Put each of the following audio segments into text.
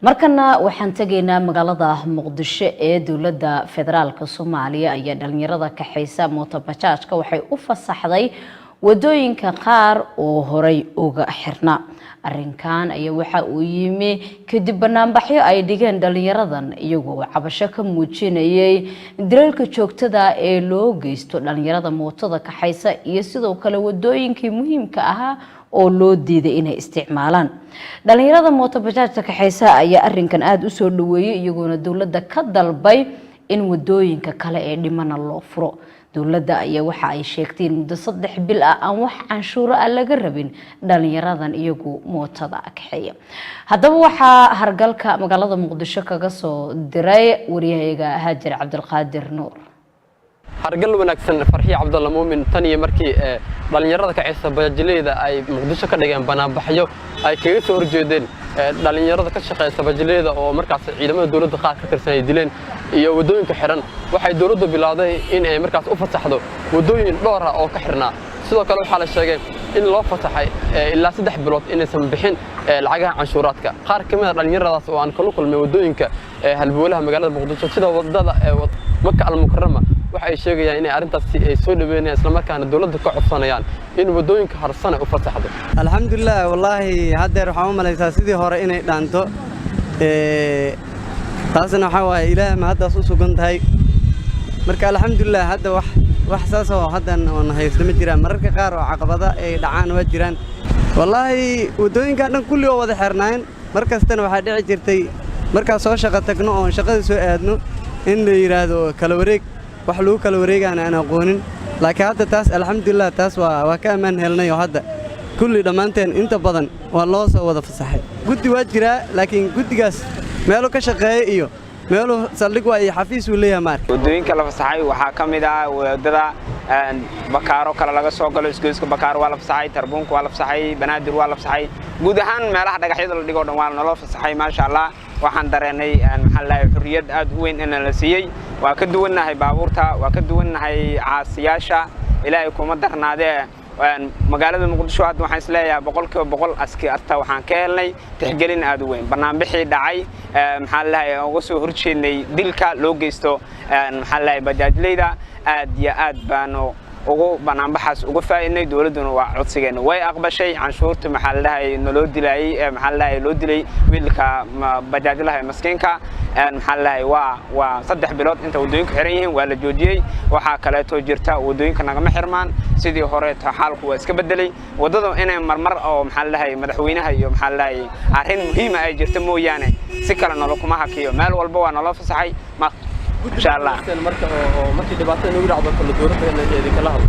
Markana waxaan tegaynaa magaalada Muqdisho ee dowladda federaalka Soomaaliya ayaa dhalinyarada kaxaysa mootobajaajka waxay u fasaxday wadooyinka qaar oo horay uga xirnaa. Arinkan ayaa waxa uu yimi kadib banaanbaxyo ay dhigeen dhalinyaradan, iyagoo cabasho ka muujinayay dilalka joogtada ee loo geysto dhalinyarada mootada kaxaysa iyo sidoo kale wadooyinkii muhiimka ahaa oo loo diiday inay isticmaalaan. Dhalinyarada mootobajaajta kaxaysa ayaa arinkan aada usoo dhaweeyay, iyagoona dowladda ka dalbay in wadooyinka kale ee dhimana loo furo. Dowladda ayaa waxa ay sheegtay in muddo 3 bil ah aan wax canshuuro ah laga rabin dhalinyaradan iyagu mootada kaxeeya. Haddaba waxaa hargalka magaalada Muqdisho kaga soo diray wariyahayaga Haajir Cabdilqaadir Nuur. Hargal wanaagsan, Farxiya Cabdalla Muumin. Tan iyo markii dhallinyarada kacaysa bajaajileyda ay Muqdisho ka dhigeen banaanbaxyo ay kaga soo horjeedeen dhallinyarada ka shaqeysa bajaajileyda oo markaas ciidamada dowladda qaar ka tirsan ay dileen iyo waddooyinka xiran, waxay dowladdu bilowday in ay markaas u fasaxdo waddooyin dhowr ah oo ka xirnaa. Sidoo kale waxaa la sheegay in loo fasaxay ilaa 3 bilood inaysan bixin lacagaha canshuuraadka. Qaar ka mid a dhallinyaradaas oo aan kala kulmay waddooyinka halbowlaha magaalada Muqdisho, sida waddada Maka Almukarama, waxa ay sheegayaan inay arrintaasi ay soo dhaweynayaan, islamarkaana dowladda ka codsanayaan in waddooyinka harsan ay u fasaxdo. Alxamdulilah, wallaahi haddeer waxaan u malaysaa sidii hore inay dhaanto. Taasna waxaa waaye Ilaah ma haddaas u sugan tahay. Marka alxamdulilah, hadda wax saas oo haddan oon haysto ma jiraan. Mararka qaar oo caqabada ay dhacaan waa jiraan. Wallaahi waddooyinkan dhan kulli oo wada xirnaayeen. Mar kastana waxaa dhici jirtay markaan soo shaqo tagno oon shaqada soo aadno in la yidhaahdo kala wareeg, wax lagu kala wareegaana aan aqoonin. Laakiin hadda taas alxamdulilah, taas waa ka ammaan helnay oo hadda kulli dhammaanteen inta badan waa loo soo wada fasaxay. Guddi waa jiraa, laakiin guddigaas meelu ka shaqeeya iyo meeluu saldhig waa iyo xafiis uu leeyahay maarka. Waddooyinka la fasaxay waxaa ka mid ah waddada Bakaaro kale laga soo galo, isgoyska Bakaaro waa la fasaxay, Tarbuunka waa la fasaxay, Banaadir waa la fasaxay, guud ahaan meelaha dhagaxyada la dhigo dhan waa naloo fasaxay. Maasha Allah, waxaan dareenay, maxaa la dhahay, xurriyad aad u weyn in la siiyey. Waa ka duwannahay baabuurta, waa ka duwannahay caasiyaasha. Ilaahay kuma darnaadee, magaalada Muqdisho hadda waxaan isleeyahay 100% askarta waxaan ka helnay tixgelin aad u weyn. Banaanbixii dhacay, maxaa la dhahay, uga soo horjeednay dilka loo geysto, maxaa la dhahay, bajaajleyda, aad iyo aad baanu ugu banaanbaxaas uga faa'iidnay. Dowladduna waa codsigeena way aqbashay. Canshuurta, maxaa la dhahay, naloo dilayay, maxaa la dhahay, loo dilay wiilka bajaajlaha ee maskiinka, maxaa la dhahay, waa 3 bilood inta waddooyinku xiran yihiin waa la joojiyey. Waxaa kaleeto jirta waddooyinka nagama xirmaan sidii horeeto, xaalku waa iska bedelay. Waddadu inay marmar oo, maxaa la dhahay, madaxweynaha iyo, maxaa la dhahay, arrin muhiima ay jirto mooyaane, si kale nolo kuma hakiyo. Meel walba waa naloo fasaxay, insha Allah. Marka oo markii dhibaatada nagu dhacdo kale dowladda idinkala hadlo?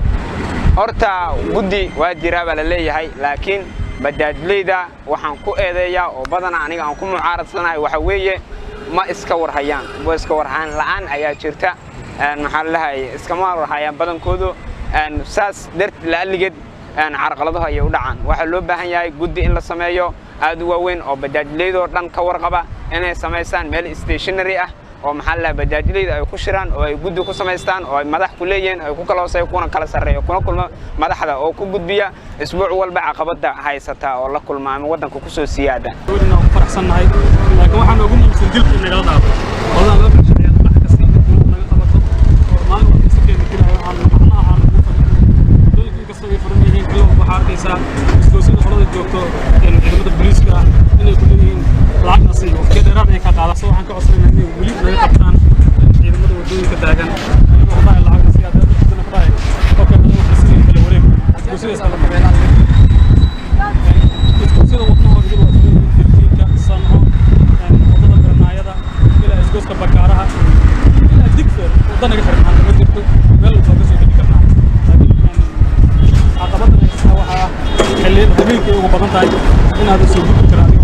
Horta guddi waa jiraa baa la leeyahay, laakiin bajaajleyda waxaan ku eedeeyaa oo badana aniga aan ku mucaaradsanahay waxa weeye ma iska warhayaan, wa iska warhayaan la'aan ayaa jirta. Maxaa la dhahay, iskama warhayaan badankoodu, saas darteed la'alligeed carqaladaha ayay u dhacaan. Waxaa loo baahan yahay guddi in la sameeyo aad u waaweyn oo bajaajleydoo dhan ka warqaba, inay samaystaan meel stationary ah oo, maxaa la dhahay, bajaajleyda ay ku shiraan oo ay guddi ku samaystaan oo ay madax ku leeyihiin, ay ku kala hooseeyo kuna kala sarreeyo, kuna kulma madaxda oo ku gudbiya isbuuc walba caqabada haysata oo la kulma ama waddanka kusoo siyaada. Ku faraxsannahay, laakiin waxaan ugu muhiimsan dilka in nagala dhaafo qoladan loo kala shaqeeya wax kasta in dowladda naga qabato oo maalin walba iska keeni dilayo aan macnaha aan ugu fadhin. Waddooyinka inkastoo ay furan yihiin, xilli walba waxaa arkaysaa isgoysyada qolada joogto ciidamada booliiska ah inay ku leeyihiin lacagna sii, waqtiyo dheeraad ay ka qaadaan. So waxaan ka codsanaynaa inay weli naga qabtaan ciidamada waddooyinka taagan, ayagoo ku dhahay lacagna sii, hadda ku dhahay okay, haddana waxay sidii kala wareeg isgoysyada iskala isgoysyada wadnahooda iyagu waa furan yihiin, Iftiinka, Sanco, waddada Garnaayada ilaa isgoyska Bakaaraha ilaa Digfeer, wadda naga xiran maanta ma jirto, meel walba ka soo geli karnaa. Laakiin caqabadan haysataa waxaa ah xilliyada habeenkii ugu badan tahay inaadan soo gudbi karin.